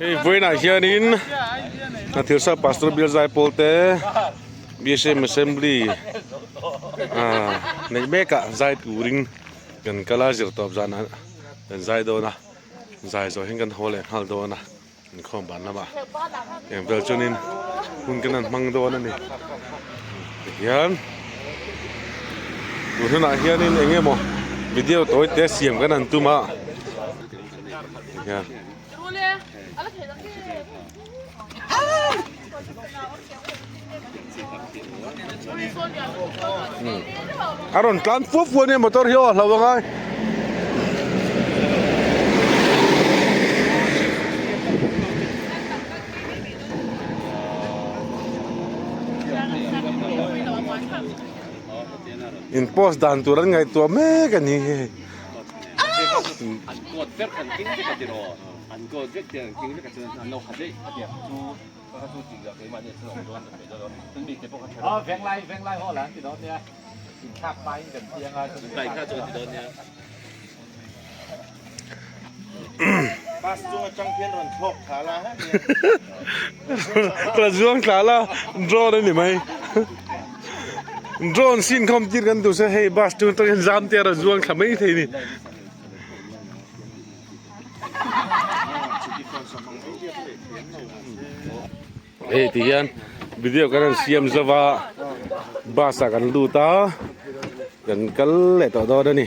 Hei vawiinah hianin Hnathilsa Pastor Bial Zaipawl te BSM Assembly ah neih mekah zai turin kan kal a zirtawp zanah kan zai dawn a zai zawh hian kan haw leh nghal dawn a inkhawm ban lamah eng vel chuanin hun kan han hmang dawn a ni tihian tun hunah hianin eng emaw video tawi te siam kan han tum a tihian. A rawn tlan fuap fuap ania motor hi aw a hlo angai. In post dan tur an ngaihtuah mek a ni hei. Rawn zuang thla la drone a ni mai drone sin khawm tir kan duh se hei bus chu tawngin zam te a rawn zuang thla mai thei a ni. Hei ti hian video kan rawn siam zo va bus ah kan lut a kan kal leh tawh dawn a ni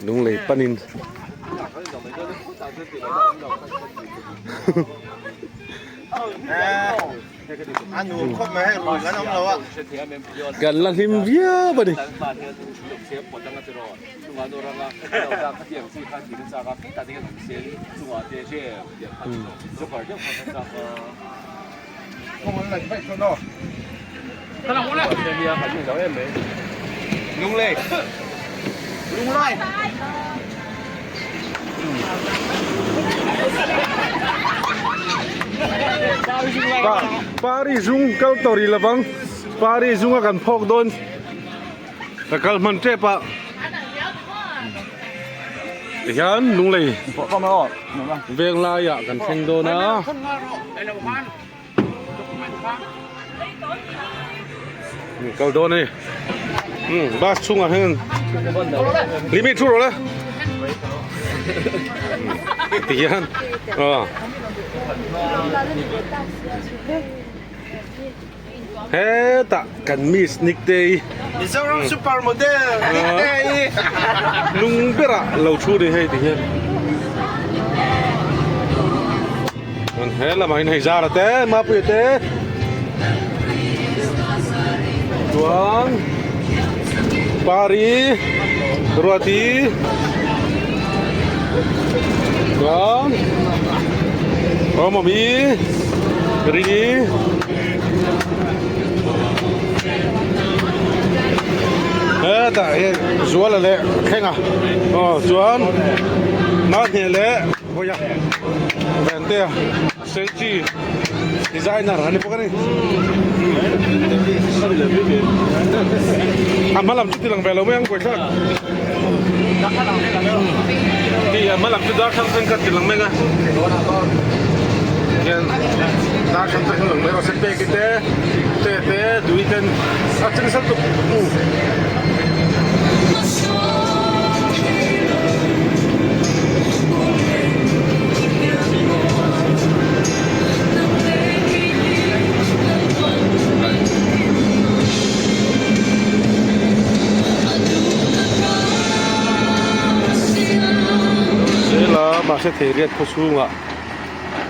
lunglei panin. Kan la hlim viau a ni. Pari zung kal tawh rih lovang pari zunga kan phawk dawn. Ka kal hman tep a tihian lunglei veng laiah kan thleng dawn a kal dawn a ni bus chhungah hian limit thu rawh le tihian aw. Hetah kan miss Niktei Mizoram super model Niktei lung berah lo thu ni hei ti hian an he lamah hian hei zara te mapuia te chuan pari ruati chuan awmawmi rini. Hetah hian Zuala leh Thlenga aw chuan Mahni leh Vawiah Ventea Senchi designer a ni bawk a ni a hma lam chu ti lang ve lo mai ang buaithlak ti a hma lam chu darthlang sen kha ti lang mai ang a hian darthlang sen kha lang mai rawh se peki te te te dui ten a cheng sal tuk Zela mahse thei riat khaw chhungah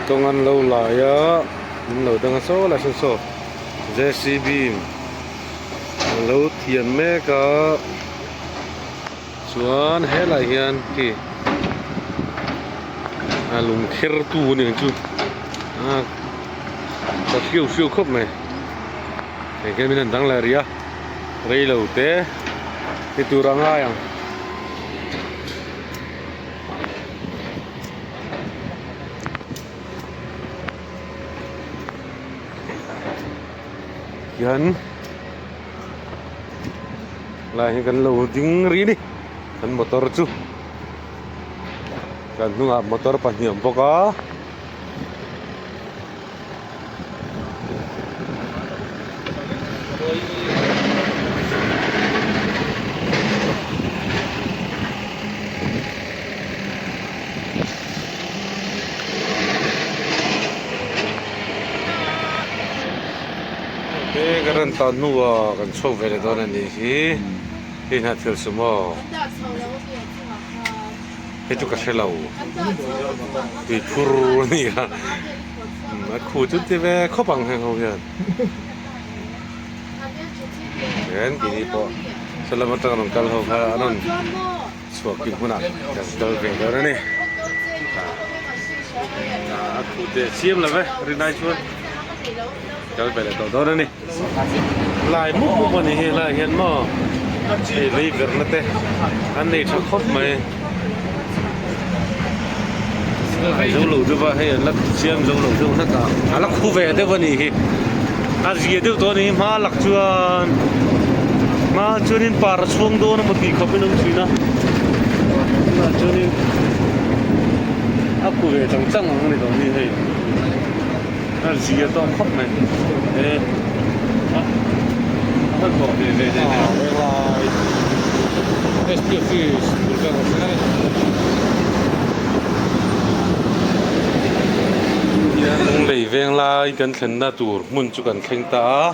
tawng an lo lai a min lo dang a saw lai sawn saw J C B a lo thian mek a. Chuan helai hian khi a lung kher tu a ni ang chu a ta hriau hriau khawp mai hei hian min han dang leh rih a rei lo te ni tur a ngai ang. Hian. Lai hi kan lo ding rih a ni kan motor chu kan hnungah motor pahnih a awm bawk a. He kan rawn tan hnuah kan chhuak ve leh dawn a nih hi hei hna thil chu maw hei chu ka hre lo tui phur a ni a a khu chu ti ve khawp ang heng ho hian hian keini pawh saw lam atanga rawn kal ho kha an rawn chhuak kim hunah kan kal ve dawn a ni a khu te siam lo ve rinai chuan. Kal ve leh tawh dawn a ni. Lai mup mup a ni hi helaiah hian maw hei lei verna te an nei tha khawp mai. Zo lo deuh a hei an la siam zo lo deuh hlek a a la khu ve deuh a ni hi. A zia deuh tawh a ni hi hma lak chuan hma chuanin par a chhuang dawn emaw tih khawpin a awm thin a tunah chuanin a khu ve chang chang ang a ni tawh a ni hei. A zia tawk khawp mai e a a hmanhmawh ve ve nen a helai SP office bul vel kan thleng a ni Lunglei veng lai kan thlenna tur hmun chu kan thleng ta a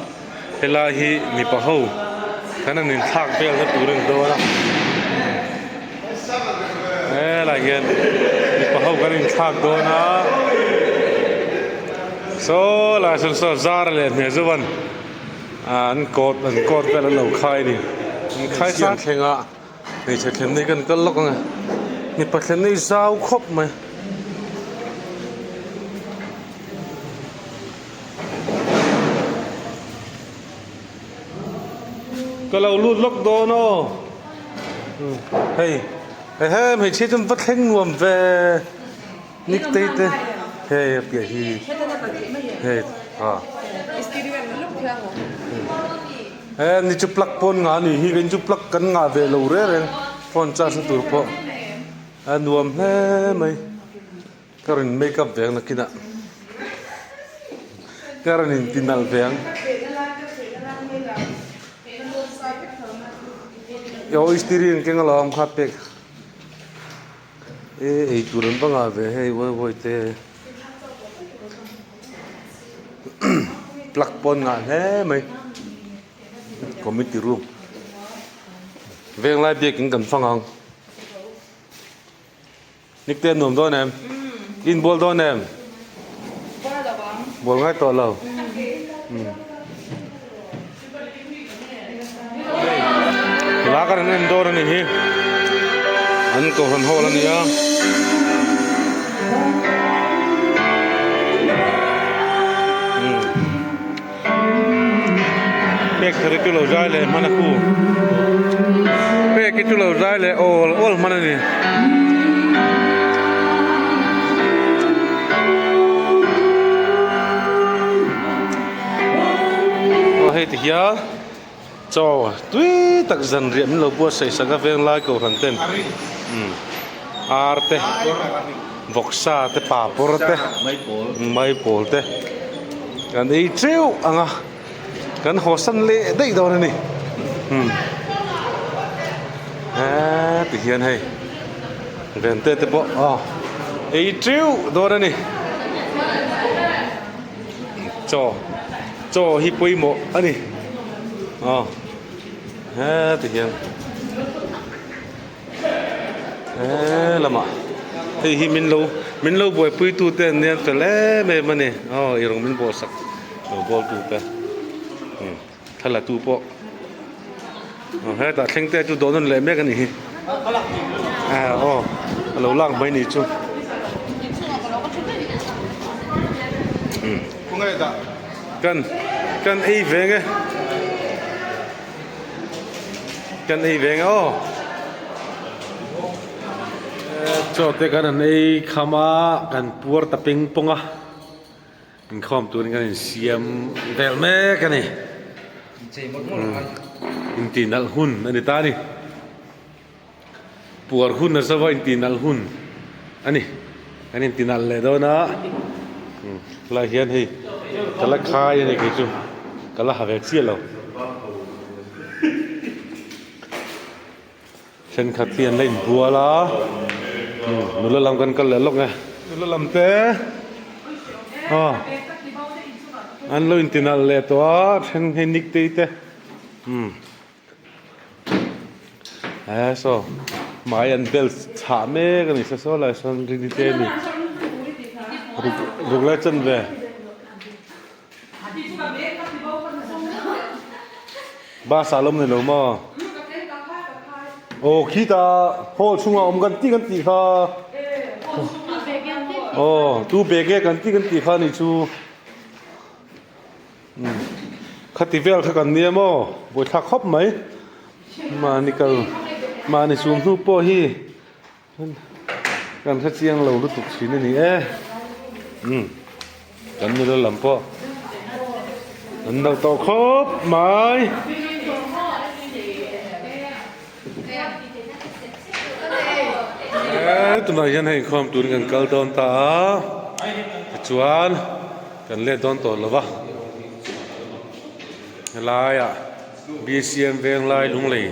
helai hi mipa ho kan han inthlak velna tur a ni dawn a Helai hian mipa ho kan inthlak dawn a saw lai sawn saw zar leh hmel zeuh an an coat an coat vel an lo khai a ni an khai sang thleng a hmeichhe thlenna hi kan kal lawk ang e mipa thlenna hi zau khawp mai. Ka lo lut lawk dawn aw hei ehe hmeichhia chuan va thleng nuam ve niktei te hei a piah hi hei a he ni chu plug pawn ngah a nih hi kei chu plug kan ngah ve lo reng reng phone charge na tur pawh a nuam hle mai. Ka rawn make up ve ang nakinah ka rawn in ti nalh ve ang aw istiri an keng alawm kha pek e ei tur an va ngah ve hei uai uai te plug pawh an ngah hle mai committee room venglai biakin kan fang ang. Nikte nuam dawn em? In bual dawn em? Bual lo ang. Bual ngai tawh lo. Hla kan an en dawn a ni hi. An kohhran hall a ni a. Pek thar hi chu lo zai leh hman a khu pek hi chu lo zai leh awl awl hman a ni. Aw hei ti hian chaw tui tak zanriah min lo buatsaih sak a veng lai kohhran ten ar te. Vawksa te papawr te maipawl te kan ei teuh ang a kan haw san leh daih dawn a ni umm heti hian hei vente te pawh aw ei teuh dawn a ni chaw chaw hi pawimawh a ni aw heti hian. He lamah hei hi min lo min lo buaipui tu te an nia fel em em a ni aw ei rawng min bawhsak lo bawl tu te thla la tu pawh aw hetah thleng te chu dawh nawn leh mek a nih hi aw a lo lak mai ni chu kan kan ei ve nge. Kan ei ve nge aw. Chaw te kan han ei kham a, kan puar ta peng pawng a, inkhawm turin kan insiam vel mek a ni. Intih nalh hun a ni ta a ni. Puar hun a zova intih nalh hun a ni. Kan intih nalh leh dawn a, helai hian hei ka la khai a ni kei chu ka la ha ve chiah lo. Thenkhat hi an la inbual a, nula lam kan kal leh lawk e. Nula lam te aw. An lo intinalh leh tawh a, then hei Niktei te umm he saw hmai an bel chhah mek a ni saw saw lai sawn rini te a ni ruk ruk lai chanve. Bus ah lawm ni lo maw? Aw khitah hall chhungah awm kan tih kan tih kha aw tu bag e kan tih kan tih kha ni chu umm khati vel kha kan nia maw buaithlak khawp mai mahni kal mahni chhung hnu pawh hi Kan hre chiang lo lutuk thin a ni e. Umm kan nula lam pawh an lo tawh khawp mai. E tunah hian hei inkhawm turin kan kal dawn ta a tichuan kan let dawn tawh lo va helaiah. BCM Venglai Lunglei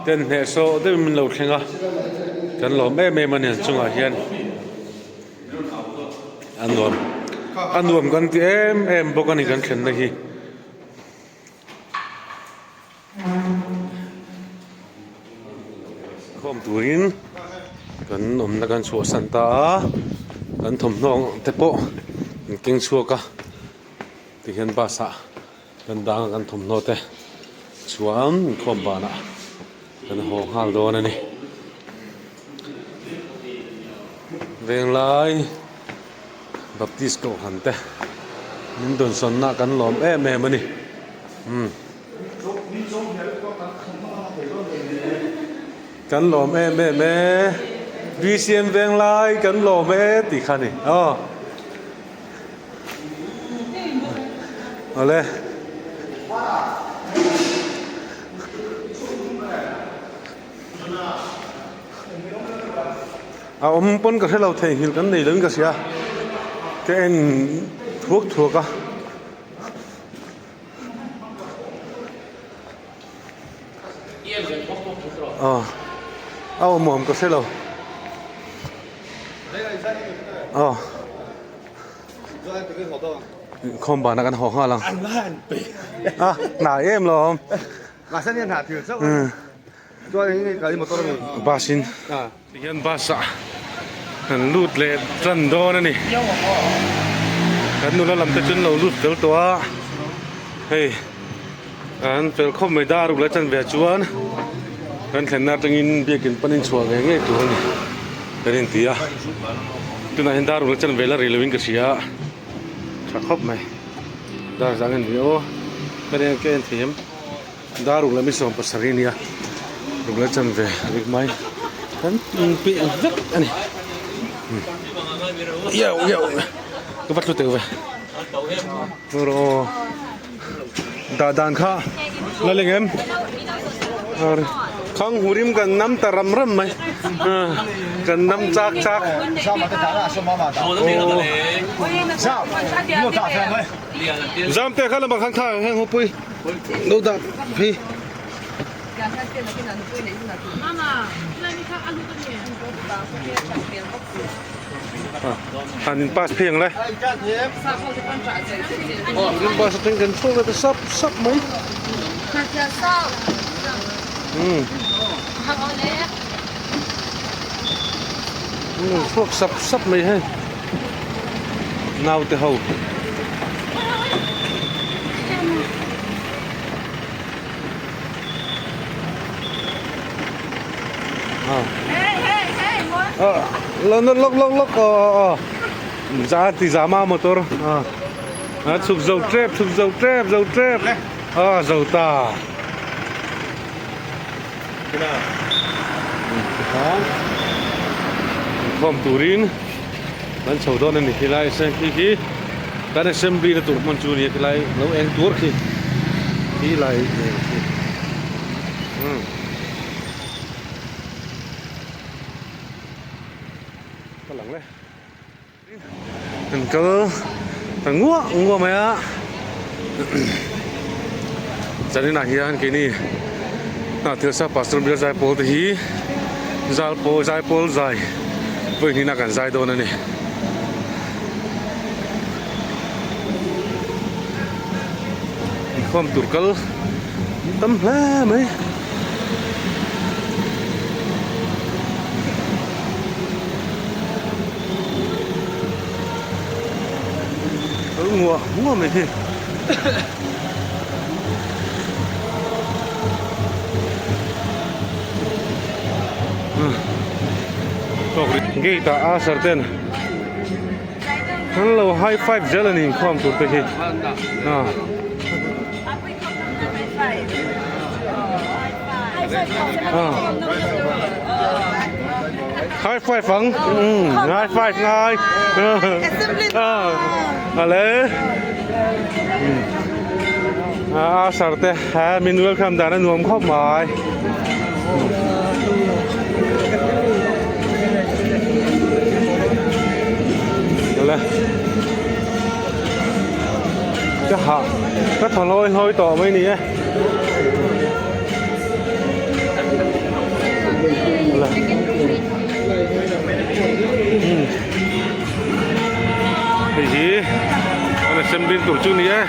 ten hneh sawh deuhin min lo thleng a, kan lawm em em a ni an chungah hian a nuam a nuam kan ti em em bawk a ni kan thlenna hi. Khawm turin kan awmna kan chhuahsan ta a, kan thawmhnaw te pawh an keng chhuak a tihian bus ah. Kan dang a kan thawmhnaw te chuan inkhawm banah kan haw nghal dawn a ni. Venglai Baptist Kohhran te min dawnsawnna kan lawm em em a ni. Umm kan lawm em em e BCM Venglai kan lawm e tih kha a ni aw. Awle. A awm pawn ka hrelo theihnghilh kan nei loin ka hria ka en thuak thuak a. Aw a awm awm ka hrelo aw. Khawm banah kan haw nghal ang. A hnai em lo awm. Bus in tihian bus ah kan lut leh tan dawn a ni. Kan nula lam te chu an lo lut fel tawh a hei an fel khawp mai dar ruk leh chan ve chuan kan thlenna atangin biakin panin chhuah ve ngei tur a ni. Kan inti a tunah hian dar ul chan vel a rih loin ka hria a tha khawp mai dar zang en ve aw ka nen ka en thei em dar ul ami 70 a nia ruk la chan ve rik mai kan inpeh vek a ni iau iau ka va thlu tel ve rawh dah dan kha la leng em khang hurim kan nam ta ram ram mai kan nam chak chak zam te kha lamah khan kha heng ho pui lo dah phei Han in pass phei ang le. In pass atang kan chhuak leh ta sap sap mai. Um. Chhuak sap sap mai hei. Naute ho. Lok lok lok aw za ti zama motor a chhuk zo tep chhuk zo tep zo tep a zo ta inkhawm turin kan chho dawn a ni khilai khi khi kan assembly na tur hmun chu a ni a khilai lo eng tur khi khilai khi umm. Ka lang le. Kan kal ta nguah nguah mai a. Zaninah hian keini hna thil sa pastor bial zai pawl te hi zal pawl zai pawl zai vawi hnihna kan zai dawn a ni. Inkhawm tur kal an tam hle mai. Kal nguah nguah mai hi. Gate ah usher ten an lo high five zel a ni inkhawm tur te hi ah. High five ang high five ngai ale a sar te ha min welcome dan a nuam khawp mai ale Ka hah ka thaw hlawi hlawi tawh mai ni e. Hei hi an assembly tur chu ni e.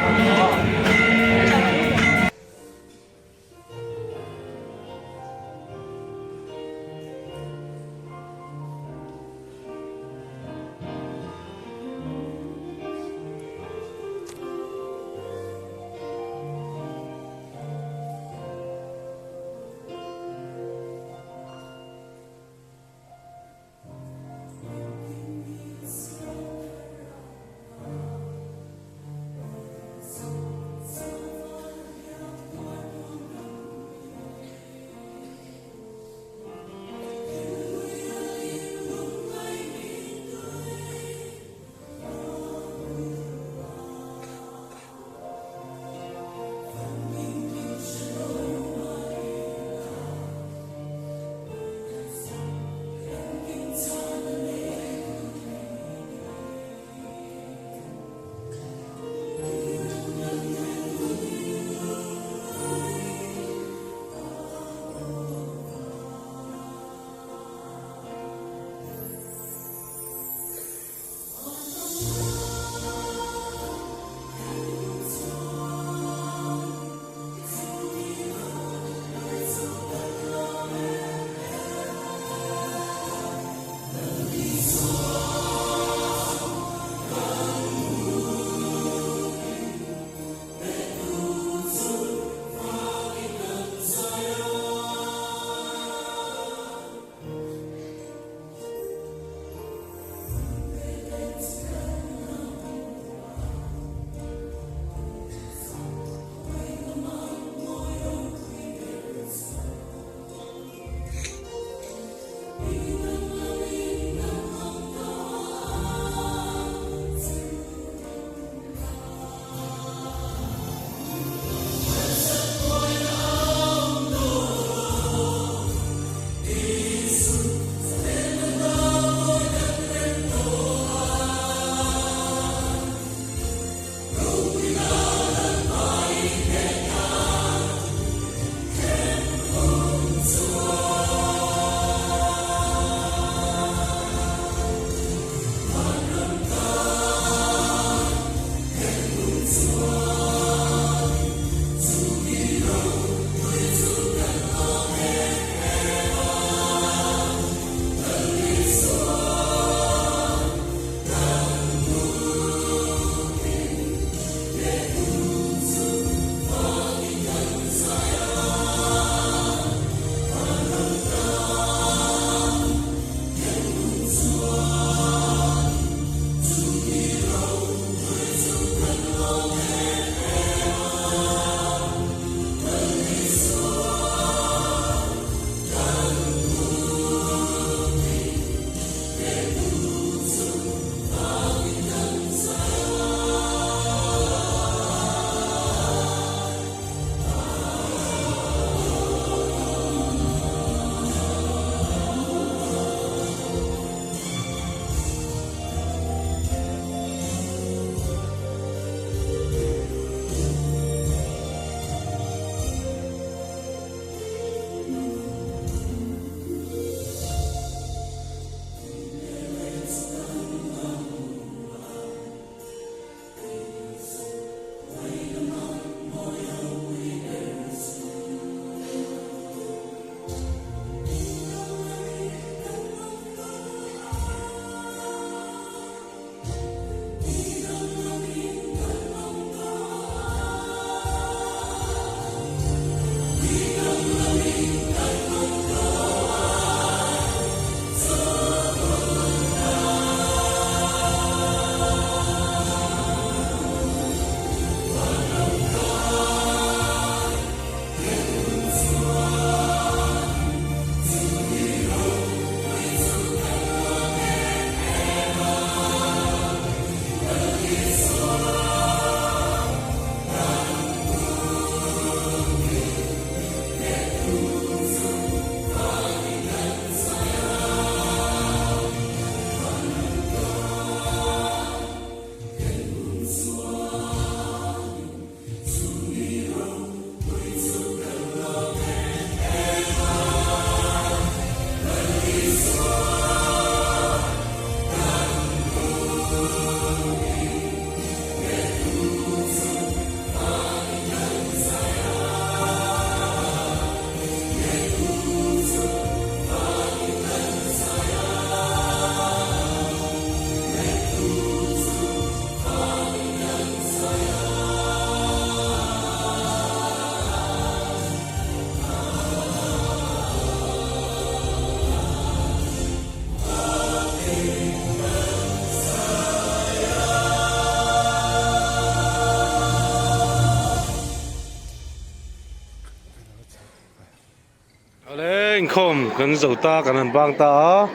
Inkhawm kan zo ta kan han bang ta a,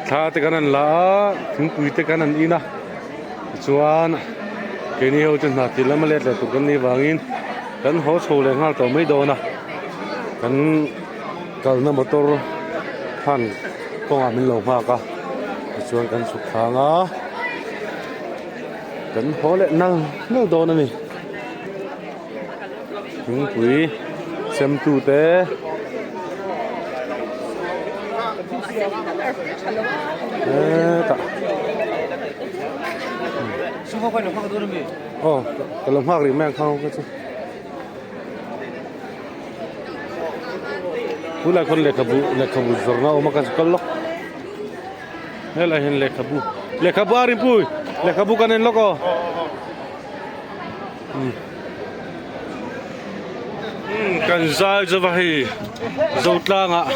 thla te kan han la a, thingpui te kan han in a, tichuan keini ho chu hna thil lama let leh tur kan nih vangin kan haw chho leh nghal tawh mai dawn a, kan kalna motor khan kawngah min lo nghak a, tichuan kan chhuk thlang a, kan haw leh nal nal dawn a ni. Thingpui semtu te hetah aw ka lo nghak rih mai ang khang ka chu tunah khawn lehkhabu lehkhabu zawrhna a awm a ka kal lawk helai hian lehkhabu lehkhabu a rinpui lehkhabu kan en lawk aw. Kan zai zova hei Zotlangah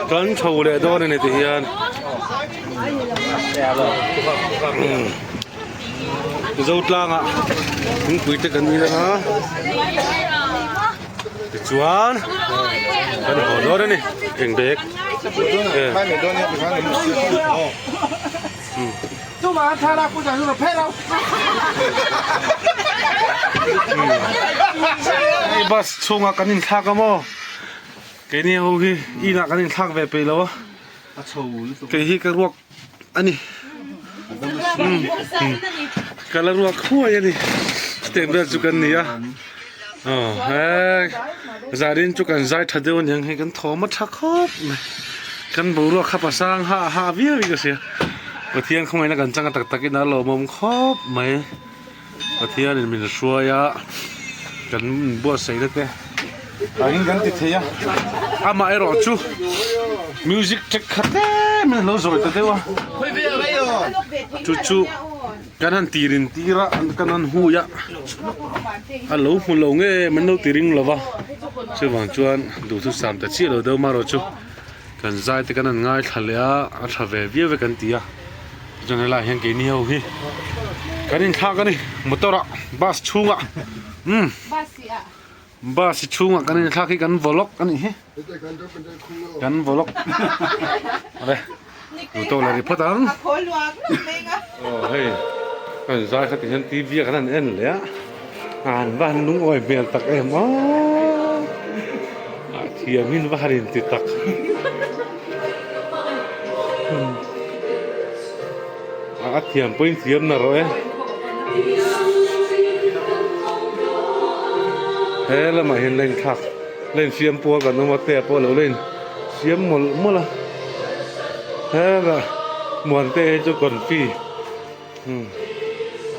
kan chho leh dawn a ni ti hian Zotlangah thingpui te kan in a tichuan kan haw dawn a ni eng bag. Hei bus chhungah kan inthlak a maw keini ho hi inah kan inthlak ve peih lo a kei hi ka ruak a ni ka la ruak huai a ni step vel chu kan ni a aw he zanin chu kan zai tha deuh aniang hei kan thawm a tha khawp mai kan boruak kha pasang ha ha viau in ka hria. Pathian khawngaihna kan changa tak takin a lawmawm khawp mai Pathianin min hruai a kan buatsaihna te angin kan ti thei a amah erawh chu music track kha tlem in a lo zawi ta deuh a chu chu kan han tir in tir a kan han hui a a lo hmu lo nge min lo ti ring lo va chuvang chuan duhthusam ta chiah lo deuh marawh chu. Kan zai te kan han ngaithla leh a, a tha ve viau e kan ti a, chuan helaiah hian keini ho hi kan inthlak a ni motor ah bus chhungah umm bus chhungah kan inthlak hi kan vlog a nih hi kan vlog awle duh tawk leh ri phawt ang aw hei kan zai kha ti hian T V ah kan han en leh a an va han lungawi hmel tak em aw. A thiam in va han inti tak. A thiam pawhin thiam na rawh e. He lamah hian la inthlak la insiam pual kan awm a te pawh a lo la insiam mawlh mawlh a. Helah Muante hi chu confi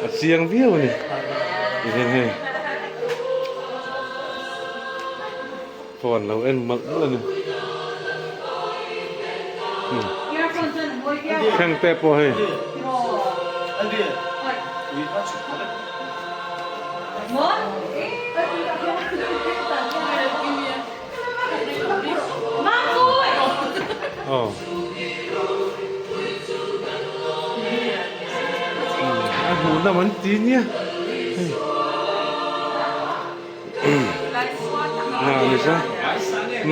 a chiang viau a ni tihian hei. Phone lo en malh malh a ni. Thleng te pawh hei. Aw. A hmuhnawm an ti nia.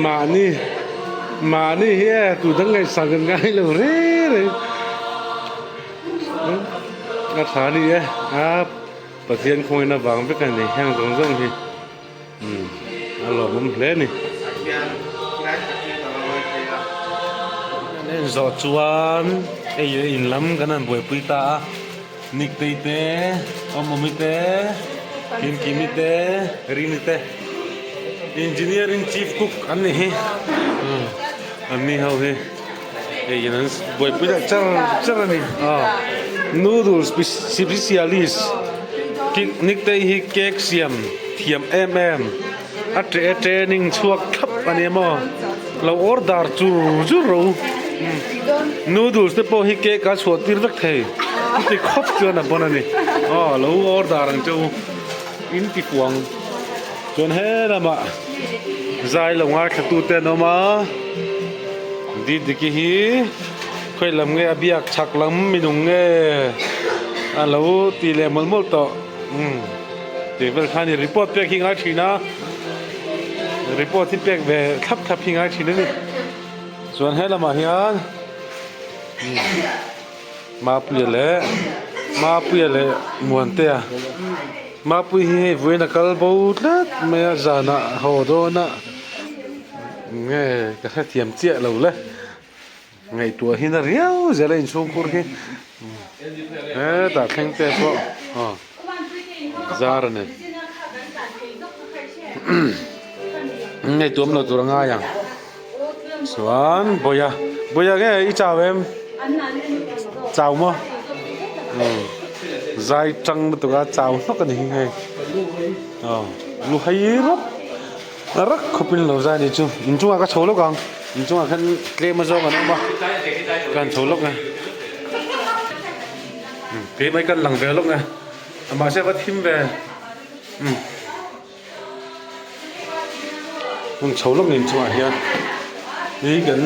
Mahni mahni hi e tu dang ngaihsak kan ngai lo reng reng a tha a ni e a Pathian khawngaihna vang vek a ni heng zawng zawng hi a lawmawm hle a ni. An en zawh chuan hei in lam kan han buaipui ta a. Niktei te, Awmawmi te, Kimkimi te, Rini te Engineering Chief Cook an ni hi an ni ho hi hei in an buaipui leh char char a ni noodles specialist Niktei hi cake siam thiam em em a ṭe training chhuak thlap a ni maw lo order chur chur rawh u noodles te pawh hi cake a chhuah tir vek thei chuti khawp chuan a pawn a ni aw lo order ang che u in ti kuang chuan he lamah zai lo ngaithla tu te an awm a Didiki hi khawi lam nge a biak chhak lam minung nge a lo ti leh mawlh mawlh tawh umm. Tih vel khan i report pek hi ngai thin a, report hi pek ve thlap thlap hi ngai thin a ni. Chuan he lamah hian Mapuia leh Mapuia leh Muantea Mapuii hi hei vawiin a kal bo tlat mai a zanah haw dawn a nge ka hrethiam chiah lo le ngaihtuah hi na riau zel a inchhungkhur hi hetah thleng te pawh aw zar a ni ngaihtuah awm lo tur a ngai ang chuan bawia bawia nge i chau em chau maw zai tang lutuk a chau hnawk a ni hi hei aw lu hai rawp rak khawpin lo zai a ni chu inchungah ka chho lawk ang inchungah khan tlem a zawng an awm a ka han chho lawk e keimah hi ka lang ve lawk e mahse a va thim ve umm hmun chho lawk nen chungah hian hi kan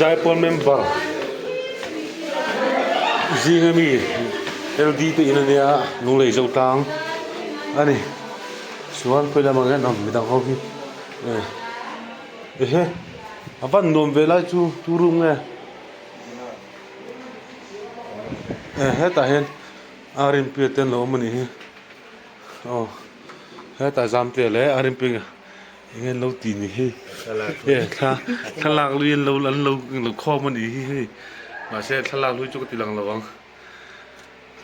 zaipawl member zinga mi L D te in ania lunglei zo tlang a ni chuan khawi lamah hian awm midang ho hi ehe a van nuam ve lai chu tu room nge hetah hian a rinpuia te an lo awm a nih hi. Aw hetah Zamtea leh a rinpuia eng nge an lo tih ni hi he thla thlalak lui an lo an lo lo khawm a nih hi hei mahse thlalak lui chu ka ti lang lo ang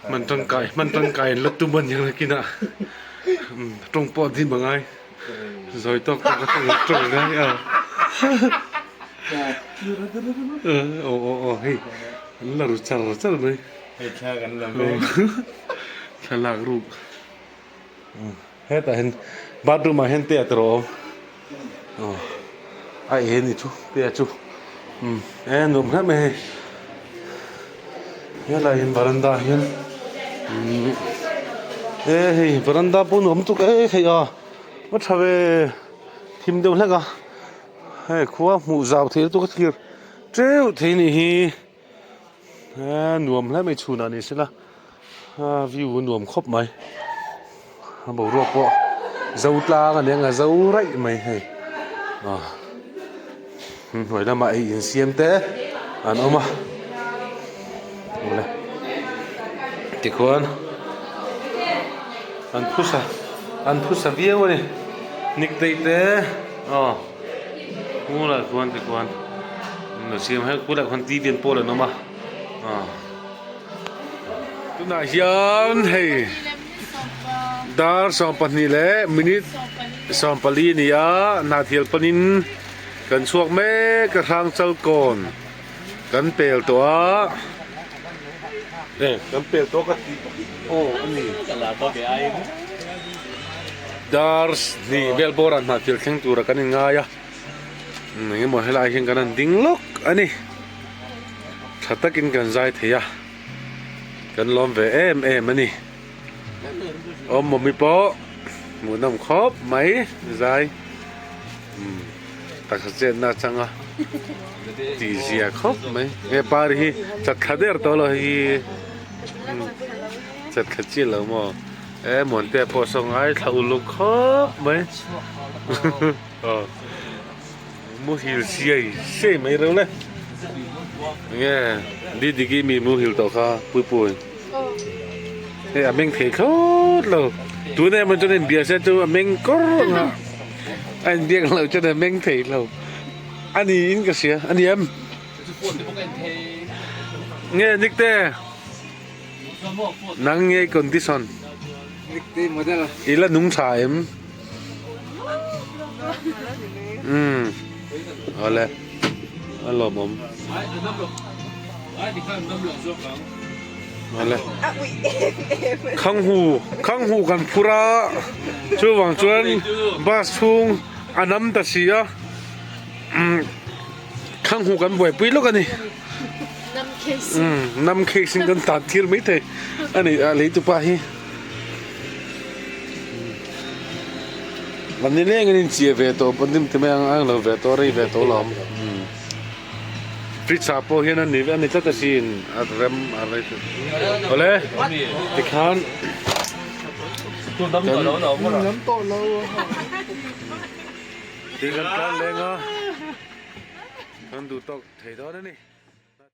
hman tangkai hman tangkai an la tum a niang nakinah tawng pawh a dim a ngai zawi tawk tawk a tawng a ngai a aw aw aw hei an la ru char char mai. Hei thla kan la mek. Thlalak ruk. Hetah hian bathroom ah hian te a tawh awm. Aw a en ni chu te a chu umm e nuam hle mai hei. Helai hian varanda ah hian umm e hei varanda pawh nuam lutuk e hei a va tha ve thim deuh hlek a hei khua hmuh zau thei lutuk a thlir teuh thei a nih hi. Eee nuam hle mai chhunah ni sela a view a nuam khawp mai a boruak pawh zo tlang a nia zo raih mai hei aw hnuai lamah ei insiam te an awm a awle tikhuan an phusa an phusa viau a ni niktei te aw. Khulah khuan tikhuan an lo siam a khulah khuan tv an pawl an awm a aw tunah hian hei dar 12 leh minute 14 a ni a hnahthial panin kan chhuak mek a hrang chal kawn kan pel tawh a e kan pel tawh ka tih aw a ni dar hnih vel bawrah hnahthial thleng tura kan inngai a eng emaw helai hian kan han ding lawk a ni tha takin kan zai thei a kan lawm ve em em a ni awm mawmi pawh hmuhnawm khawp mai zai umm taksa chetna atanga tih zia khawp mai he par hi chat thla der tawh lo hei chat thla chiah lo maw. E Muantea pawh saw ngaithla uluk khawp mai aw muhil siai siai mai reuh le nge Didiki mi muhil tawh kha Puipui hei a meng thei thlawt lo tuna emaw chuan inbia se chu a meng kawr ang a a inbiak loh chuan a meng thei lo a niin ka hria a ni em nge Nikte. Nang nge condition? I la nung tha em? Umm awle a lawmawm awle khanghu khanghu kan phur a chuvang chuan bus chhung a nam ta si a umm khanghu kan buaipui lawk a ni. Nam case in kan tan tir mai thei a ni a lei tupa hi an ni leng in inchia ve tawh an dim ti mai ang ang lo ve tawh rei ve tawh lo fridge ah pawh hian a ni a ni tlat asin a rem a rei awle tikhan kan tlan leng a. An duh tawk thei dawn a ni.